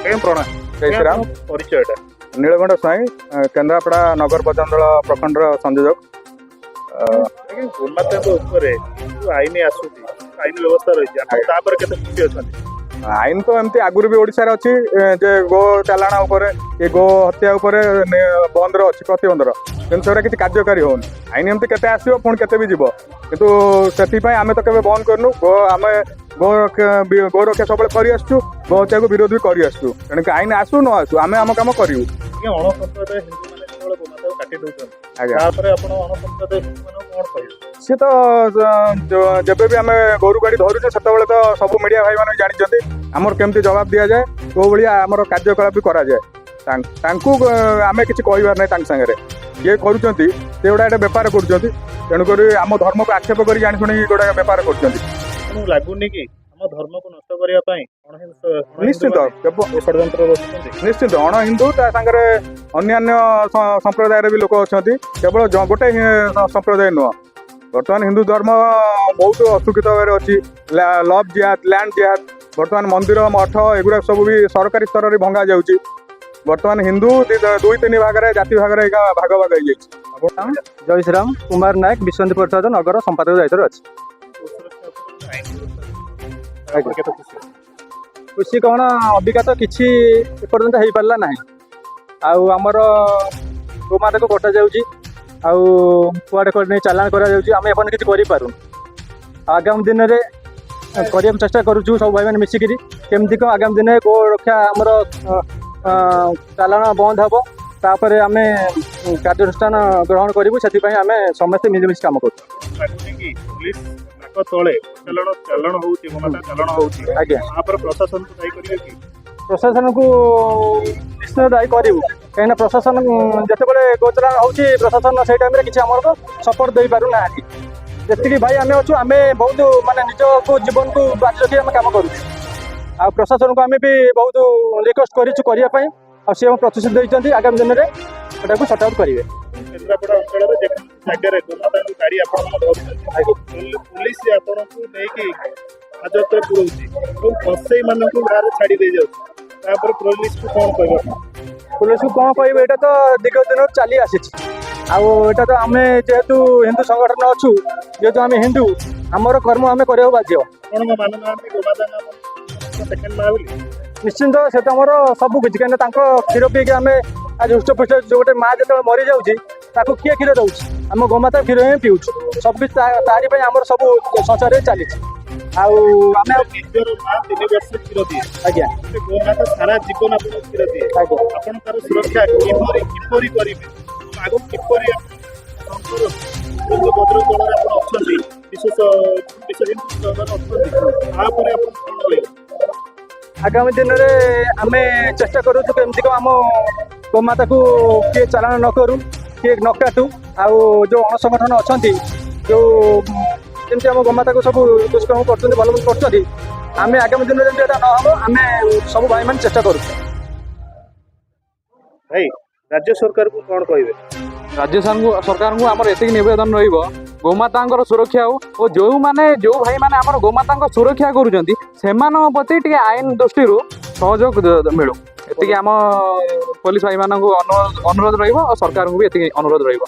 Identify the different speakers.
Speaker 1: ଆଜ୍ଞା, ପ୍ରଣାମ।
Speaker 2: ଜୟ ଶ୍ରୀରାମ।
Speaker 1: ପରିଚୟଟା?
Speaker 2: ନୀଳକଣ୍ଠ ସ୍ୱାଇଁ, କେନ୍ଦ୍ରାପଡ଼ା ନଗର ବଜରଙ୍ଗ ପ୍ରଖଣ୍ଡର ସଂଯୋଜକ।
Speaker 1: ଆଜ୍ଞା, ଗୋମାତାଙ୍କ ଉପରେ ଯୋଉ ଆଇନ ଆସୁଛି, ଆଇନ ବ୍ୟବସ୍ଥା ରହିଛି, ଆପଣ ତାପରେ କେତେ ଖୁସି ଅଛନ୍ତି?
Speaker 2: ଆଇନ ତ ଏମିତି ଆଗରୁ ବି ଓଡ଼ିଶାରେ ଅଛି ଯେ ଗୋ ଚାଲାଣ ଉପରେ କି ଗୋ ହତ୍ୟା ଉପରେ ବନ୍ଦର ଅଛି, ପ୍ରତିବନ୍ଧର, କିନ୍ତୁ ସେଗୁଡ଼ା କିଛି କାର୍ଯ୍ୟକାରୀ ହଉନି। ଆଇନ ଏମିତି କେତେ ଆସିବ, ପୁଣି କେତେ ବି ଯିବ, କିନ୍ତୁ ସେଥିପାଇଁ ଆମେ ତ କେବେ ବନ୍ଦ କରିନୁ। ଆମେ ଗୋ ରକ୍ଷା ସବୁବେଳେ କରି ଆସୁଛୁ, ଗୋ ହତ୍ୟାକୁ ବିରୋଧ ବି କରି ଆସୁଛୁ। ତେଣୁ ଆଇନ ଆସୁ ନ ଆସୁ, ଆମେ ଆମ କାମ କରିବୁ।
Speaker 1: ଆଜ୍ଞା, ଅଣସମ୍ପ୍ରଦାୟ ହିନ୍ଦୁମାନେ ଯେତେବେଳେ ଗୋମାତାକୁ କାଟି ଦଉଛନ୍ତି, ତାପରେ ଆପଣ ଅଣସମ୍ପ୍ରଦାୟ ହିନ୍ଦୁମାନଙ୍କୁ କଣ କହିବେ?
Speaker 2: ସିଏ ତ ଯେବେ ବି ଆମେ ଗୋରୁ ଗାଡ଼ି ଧରୁଛୁ, ସେତେବେଳେ ତ ସବୁ ମିଡ଼ିଆ ଭାଇମାନେ ବି ଜାଣିଛନ୍ତି ଆମର କେମିତି ଜବାବ ଦିଆଯାଏ, କୋଉ ଭଳିଆ ଆମର କାର୍ଯ୍ୟକଳାପ ବି କରାଯାଏ। ତାଙ୍କୁ ଆମେ କିଛି କହିବାର ନାହିଁ। ତାଙ୍କ ସାଙ୍ଗରେ ଯିଏ କରୁଛନ୍ତି, ସେ ଗୁଡ଼ା ଏଇଟା ବେପାର କରୁଛନ୍ତି। ତେଣୁକରି ଆମ ଧର୍ମକୁ ଆକ୍ଷେପ କରି ଜାଣିଶୁଣି ଗୋଟା ବେପାର କରୁଛନ୍ତି।
Speaker 1: ଆପଣଙ୍କୁ ଲାଗୁନି କି ଆମ ଧର୍ମକୁ ନଷ୍ଟ କରିବା ପାଇଁ ଅଣହିଂସ
Speaker 2: ନିଶ୍ଚିନ୍ତ
Speaker 1: ଏ ଷଡ଼ଯନ୍ତ୍ର ରଚୁଛନ୍ତି?
Speaker 2: ନିଶ୍ଚିନ୍ତ। ଅଣ ହିନ୍ଦୁ, ତା ସାଙ୍ଗରେ ଅନ୍ୟାନ୍ୟ ସମ୍ପ୍ରଦାୟର ବି ଲୋକ ଅଛନ୍ତି। କେବଳ ଗୋଟେ ହିଁ ସମ୍ପ୍ରଦାୟ ନୁହଁ। ବର୍ତ୍ତମାନ ହିନ୍ଦୁ ଧର୍ମ ବହୁତ ଅସୁରକ୍ଷିତ ଭାବରେ ଅଛି। ଲଭ୍ ଜିହାଦ, ଲ୍ୟାଣ୍ଡ ଜିହାଦ, ବର୍ତ୍ତମାନ ମନ୍ଦିର, ମଠ ଏଗୁଡ଼ା ସବୁ ବି ସରକାରୀ ସ୍ତରରେ ଭଙ୍ଗା ଯାଉଛି। ବର୍ତ୍ତମାନ ହିନ୍ଦୁ ଦୁଇ ତିନି ଭାଗରେ, ଜାତି ଭାଗରେ ଏକା ଭାଗ ଭାଗ ହେଇଯାଇଛି।
Speaker 3: ଜୟ ଶ୍ରୀରାମ। କୁମାର ନାୟକ, ବିଶ୍ୱ ପରିଷଦ ନଗର ସମ୍ପାଦକ ଦାୟିତ୍ୱରେ ଅଛି।
Speaker 1: ଗୋସୁରକ୍ଷା ଉପରେ ଯୋଉ ଆଇନ ବ୍ୟବସ୍ଥା ଅଛି, ତାପରେ କେତେ ଖୁସି ଅଛନ୍ତି?
Speaker 3: ଖୁସି କ'ଣ, ଅବିକା ତ କିଛି ଏପର୍ଯ୍ୟନ୍ତ ହେଇପାରିଲା ନାହିଁ। ଆଉ ଆମର ଗୋମାତାକୁ କଟାଯାଉଛି ଆଉ କୁଆଡ଼େ କୁଆଡ଼େ ନେଇ ଚାଲାଣ କରାଯାଉଛି। ଆମେ ଏପର୍ଯ୍ୟନ୍ତ କିଛି କରିପାରୁନୁ। ଆଗାମୀ ଦିନରେ କରିବାକୁ ଚେଷ୍ଟା କରୁଛୁ ସବୁ ଭାଇମାନେ ମିଶିକିରି, କେମିତି କ'ଣ ଆଗାମୀ ଦିନରେ ଗୋ ରକ୍ଷା ଆମର ଚାଲାଣ ବନ୍ଦ ହେବ, ତାପରେ ଆମେ କାର୍ଯ୍ୟାନୁଷ୍ଠାନ ଗ୍ରହଣ କରିବୁ। ସେଥିପାଇଁ ଆମେ ସମସ୍ତେ ମିଳିମିଶି କାମ କରୁଛୁ।
Speaker 1: ଲାଗୁନି କି ପୋଲିସ ନାକ ତଳେ ଚାଲାଣ ଚାଲାଣ ହଉଛି, ଗୋମାତା ଚାଲାଣ ହଉଛି? ତାପରେ ପ୍ରଶାସନକୁ ଦାୟୀ କରିବେ କି?
Speaker 3: ପ୍ରଶାସନକୁ ନିଶ୍ଚୟ ଦାୟୀ କରିବୁ, କାହିଁକିନା ପ୍ରଶାସନ ଯେତେବେଳେ ଗୋଚାଲାଣ ହେଉଛି, ପ୍ରଶାସନ ସେଇ ଟାଇମ୍ରେ କିଛି ଆମର ସପୋର୍ଟ ଦେଇପାରୁନାହାନ୍ତି। ଯେତିକି ଭାଇ ଆମେ ଅଛୁ, ଆମେ ବହୁତ ମାନେ ନିଜକୁ ଜୀବନକୁ ବାଜି ରଖି ଆମେ କାମ କରୁଛୁ। ଆଉ ପ୍ରଶାସନକୁ ଆମେ ବି ବହୁତ ରିକ୍ୱେଷ୍ଟ କରିଛୁ କରିବା ପାଇଁ, ଆଉ ସିଏ ଆମକୁ ପ୍ରତିଶ୍ରୁତି ଦେଇଛନ୍ତି ଆଗାମୀ ଦିନରେ ଏଟାକୁ ସର୍ଟ ଆଉଟ୍ କରିବେ।
Speaker 1: କେନ୍ଦ୍ରାପଡ଼ା ଅଞ୍ଚଳରେ ଯେକୌଣସି ଜାଗାରେ ଗୋମାତାଙ୍କ ଗାଡ଼ି ଆପଣମାନେ ଧରୁଛନ୍ତି, ପୋଲିସ ଆପଣଙ୍କୁ ନେଇକି ହାଜତରେ ପୁରଉଛି ଏବଂ କସେଇ ମାନଙ୍କୁ ବାହାରେ ଛାଡ଼ି ଦେଇଯାଉଛି। ତାପରେ ପୋଲିସକୁ କଣ କହିବ ଆପଣ?
Speaker 3: ପୋଲିସକୁ କ'ଣ କହିବେ? ଏଇଟା ତ ଦୀର୍ଘ ଦିନରୁ ଚାଲି ଆସିଛି। ଆଉ ଏଇଟା ତ ଆମେ ଯେହେତୁ ହିନ୍ଦୁ ସଂଗଠନ ଅଛୁ, ଯେହେତୁ ଆମେ ହିନ୍ଦୁ, ଆମର କର୍ମ ଆମେ କରିବାକୁ ବାଧ୍ୟ।
Speaker 1: ଆପଣ କଣ ମାନୁନାହାନ୍ତି ଗୋମାତାଙ୍କ ସେକେଣ୍ଡ ମା ବୋଲି?
Speaker 3: ନିଶ୍ଚିନ୍ତ, ସେ ତ ଆମର ସବୁ କିଛି, କାହିଁକିନା ତାଙ୍କ କ୍ଷୀର ପିଇକି ଆମେ ଆଜି ହୃଷ୍ଟପୁଷ୍ଟ। ଯୋଉ ଗୋଟେ ମା ଯେତେବେଳେ ମରିଯାଉଛି, ତାକୁ କିଏ କ୍ଷୀର ଦେଉଛି? ଆମ ଗୋମାତା କ୍ଷୀର ହିଁ ପିଉଛୁ। ସବୁ କିଛି ତାରି ପାଇଁ ଆମର ସବୁ ସଂସାରରେ ଚାଲିଛି। ଆଉ ଆମେ
Speaker 1: ନିଜର ମା 3 ବର୍ଷ କ୍ଷୀର ଦିଏ। ସେ ଗୋମାତା ସାରା ଜୀବନ ଆପଣଙ୍କୁ କ୍ଷୀର ଦିଏ। ଆପଣ ତାର ସୁରକ୍ଷା କିପରି କିପରି କରିବେ? ଆଗକୁ କିପରି ଆପଣଙ୍କର ଯୋଉ ବଜରଙ୍ଗ ଦଳରେ ଆପଣ ଅଛନ୍ତି, ବିଶେଷ ବିଶ୍ୱ ହିନ୍ଦୁ ଦଳରେ ଅଛନ୍ତି, ତାପରେ ଆପଣ କଣ କହିବେ?
Speaker 3: ଆଗାମୀ ଦିନରେ ଆମେ ଚେଷ୍ଟା କରୁଛୁ କେମିତି କଣ ଆମ ଗୋମାତାକୁ କିଏ ଚାଲାଣ ନ କରୁ, କିଏ ନ କାଟୁ। ଆଉ ଯୋଉ ଅଣସଂଗଠନ ଅଛନ୍ତି, ଯୋଉ ଯେମିତି ଆମ ଗୋମାତାକୁ ସବୁ ଦୁଷ୍କର୍ମ କରୁଛନ୍ତି, ଭଲ ମନ୍ଦ କରୁଛନ୍ତି, ଆମେ ଆଗାମୀ ଦିନରେ ଯେମିତି ଏଇଟା ନ ହବ, ଆମେ ସବୁ ଭାଇମାନେ ଚେଷ୍ଟା କରୁଛୁ।
Speaker 1: ଭାଇ, ରାଜ୍ୟ ସରକାରକୁ କଣ କହିବେ?
Speaker 4: ରାଜ୍ୟ ସରକାରଙ୍କୁ ଆମର ଏତିକି ନିବେଦନ ରହିବ, ଗୋମାତାଙ୍କର ସୁରକ୍ଷା ହଉ ଓ ଯେଉଁମାନେ, ଯେଉଁ ଭାଇମାନେ ଆମର ଗୋମାତାଙ୍କ ସୁରକ୍ଷା କରୁଛନ୍ତି, ସେମାନଙ୍କ ପ୍ରତି ଟିକେ ଆଇନ ଦୃଷ୍ଟିରୁ ସହଯୋଗ ମିଳୁ। ଏତିକି ଆମ ପୋଲିସ ଭାଇମାନଙ୍କୁ ଅନୁରୋଧ ରହିବ ଓ ସରକାରଙ୍କୁ ବି ଏତିକି ଅନୁରୋଧ ରହିବ।